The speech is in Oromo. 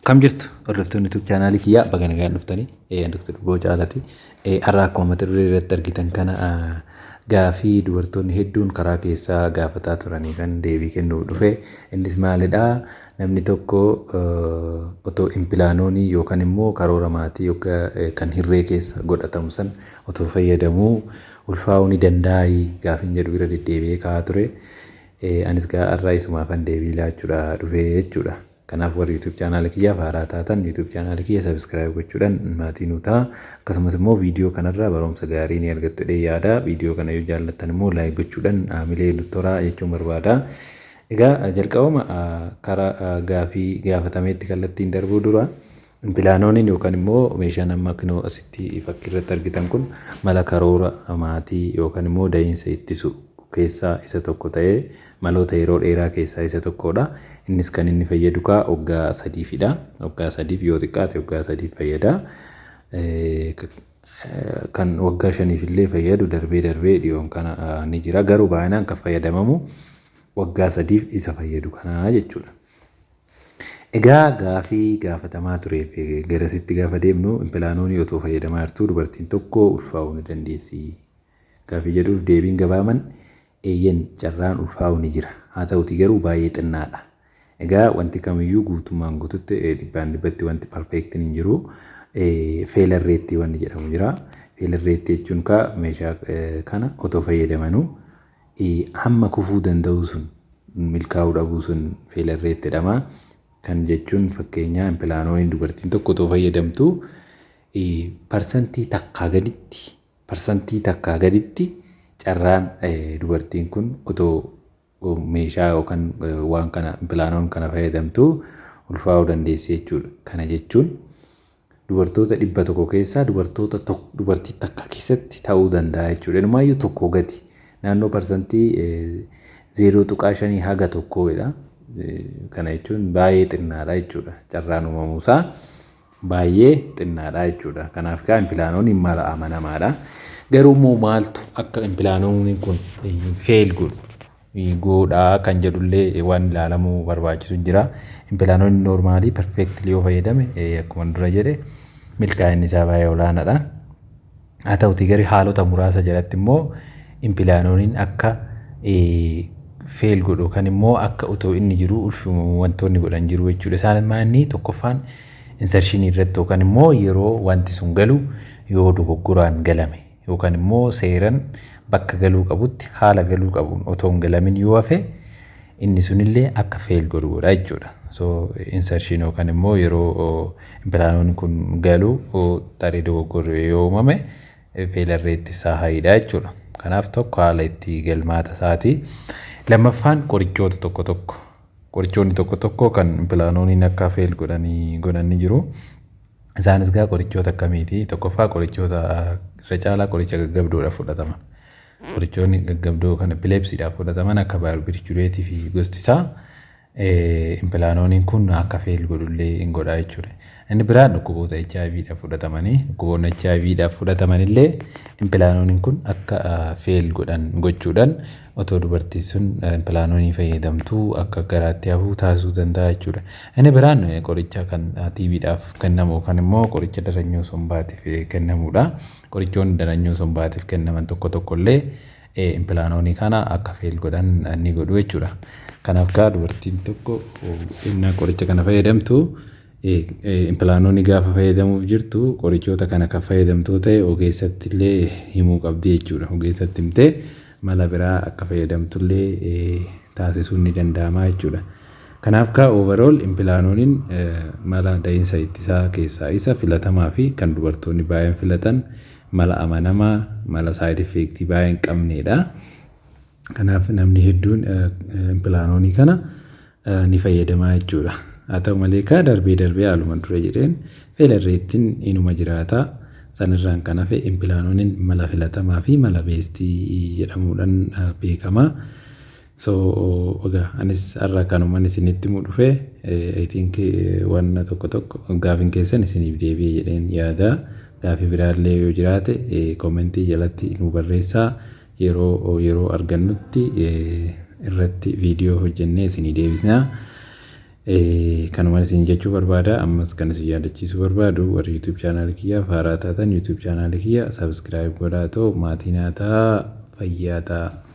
Akkam jirtu, hordoftoonni YouTube chaanaalii kiyyaa? Baga nagaan dhuftanii. Dr. Durboo Caalaati. Har'a akkuma mata duree irratti argitan kana gaafii dubartoonni hedduun karaa keessaa gaafataa turanii kan deebii kennuuf dhufe. Innis maalidhaa? Namni tokko otoo Implanon yookaan immoo karoora maatii yookaan kan hirree keessa godhatamu san otoo fayyadamuu ulfaa'uu ni danda'aa gaafiin jedhu irra deddeebi'ee ka'aa ture. Anis har'a isumaafan deebii laachuudha dhufe jechuudha. Kanaaf warri YouTube chaanaala kiyyaaf haaraa taatan, YouTube chaanaala kiyya subscribe gochuudhaan maatii nuu ta'a. Akkasumas immoo viidiyoo kanarraa barumsa gaarii ni argattu jedhee yaada. Viidiyoo kana yoo jaallattan immoo like gochuudhaan haamilee nutti horaa jechuun barbaada. Egaa jalqabama karaa gaafii gaafatameetti kallattiin darbuu dura, Implanoniin yookaan immoo meeshaan amma kinoo asitti fakkii irratti argitan kun mala karoora maatii yookaan immoo da'iinsa ittisu keessaa isa tokko ta'ee maloota yeroo dheeraa keessaa isa tokkodha. Innis kan inni fayyadu kaa waggaa 3fidha. Waggaa 3f, yoo xiqqaate waggaa 3f fayyada. Kan waggaa 5f illee fayyadu darbee darbee dhiyoon kana ni jira. Garuu baay'inaan kan fayyadamamu waggaa 3f isa fayyadu kana jechuudha. Egaa gaafii gaafatamaa tureef garasitti gaafa deemnu, Implanonii otoo fayyadamaa jirtuu dubartiin tokko ulfaa'uu ni dandeessi? Gaafii jedhuuf deebiin gabaaban eeyyen, carraan ulfaa'uu ni jira. Haa ta'utii garuu baay'ee xinnaadha. Egaa wanti kamiyyuu guutummaan guututti dhibbaan dhibbatti wanti perfectiin hin jiru. Failure rate wanni jedhamu jira. Failure rate jechuun kaa meeshaa kana otoo fayyadamanuu hamma kufuu danda'u sun, milkaa'uu dhabuu sun failure rate jedhama. Kan jechuun fakkeenyaa Implanoniin dubartiin tokko otoo fayyadamtu 1% gaditti carraan dubartiin kun otoo meeshaa yookaan waan kana, Implanon kana fayyadamtu ulfaa'uu dandeessi jechuudha. Kana jechuun dubartoota 100 keessaa dubartoota dubartii takka keessatti ta'uu danda'a jechuudha. Inumaayyuu tokko gadi, naannoo 0.5% haga tokkoodha. Kana jechuun baay'ee xinnaadha jechuudha. Carraan uumamuusaa baay'ee xinnaadha jechuudha. Kanaaf kaa Implanoniin mala amanamaadha. Garuu immoo maaltu akka Implanoniin kun fail godhu godhaa kan jedhullee waan ilaalamuu barbaachisu jira. Implanoniin normally perfectly yoo fayyadame, akkuma dura jedhe, milkaa'inni isaa baay'ee olaanaadha. Haa ta'utii garuu haalota muraasa jalatti immoo Implanoniin akka fail godhu kan immoo akka otoo inni jiru ulfi wantoonni godhan jiru jechuudha. Isaan maanni? Tokkoffaan insertionii irratti yookaan immoo yeroo wanti sun galu yoo dogoggoraan galame yookaan immoo seeran bakka galuu qabutti haala galuu qabuun otoo hin galamin yoo hafe, inni sunillee akka fail godhu godha jechuudha. So insertion yookaan immoo yeroo Implanoniin kun galu tarii dogoggorri yoo uumame, failure rate isaa highdha jechuudha. Kanaaf tokko haala itti galmaata isaati. Lammaffaan qorichoota tokko tokko. Qorichoonni tokko tokko kan Implanoniin akka fail godhanii godhan ni jiru. Isaanis gaa qorichoota akkamiiti? Tokkoffaa, qorichoota irra caalaa qoricha gaggabdoodhaaf fudhataman. Qorichoonni gaggabdoo kan epilepsydhaaf fudhataman akka barbiturateii fi gosti isaa Implanoniin kun akka fail godhullee hin godha jechuudha. Inni biraan dhukkuboota HIVdhaaf fudhatamanii, dhukkuboonni HIVdhaaf fudhatamanillee Implanoniin kun akka fail godhan gochuudhaan otoo dubartiin sun Implanonii fayyadamtuu akka garaatti hafuu taasisuu danda'a jechuudha. Inni biraan qoricha kan TBdhaaf kennamu yookaan immoo qoricha daranyoo sombaatiif kennamudha. Qorichoonni daranyoo sombaatiif kennaman tokko tokkollee Implanonii kana akka fail godhan ni godhu jechuudha. Kanaaf gaa dubartiin tokko innaa qoricha kana fayyadamtu, Implanonii gaafa fayyadamuuf jirtu, qorichoota kana kan fayyadamtuu ta'e ogeessatti illee himuu qabdi jechuudha. Ogeessatti himtee mala biraa akka fayyadamtullee taasisuun ni danda'ama jechuudha. Kanaaf kaa overall Implanoniin mala da'iinsa ittisaa keessaa isa filatamaa fi kan dubartoonni baay'een filatan, mala amanamaa, mala side effectii baay'ee hin qabnedha. Kanaaf namni hedduun Implanonii kana ni fayyadamaa jechuudha. Haa ta'u malee kaa darbee darbee haaluma dura jedheen failure rateiin inuma jiraata. Sanirraan kan hafe Implanoniin mala filatamaa fi mala bestii jedhamuudhaan beekama. So egaa anis har'a kanuman isinitti himuu dhufe. I think wanna tokko tokko gaafiin keessan isiniif deebi'e jedheen yaada. Gaafii biraallee yoo jiraate commentii jalatti nu barreessaa. Yeroo yeroo argannutti irratti viidiyoo hojjennee isinii deebisna. Kanuma isin jechuu barbaada. Ammas kan isin yaadachiisuu barbaadu, warri YouTube channel kiyyaaf haaraa taatan YouTube channel kiyya subscribe godhaa, ta'u maatii naa ta'a, fayyaa ta'a.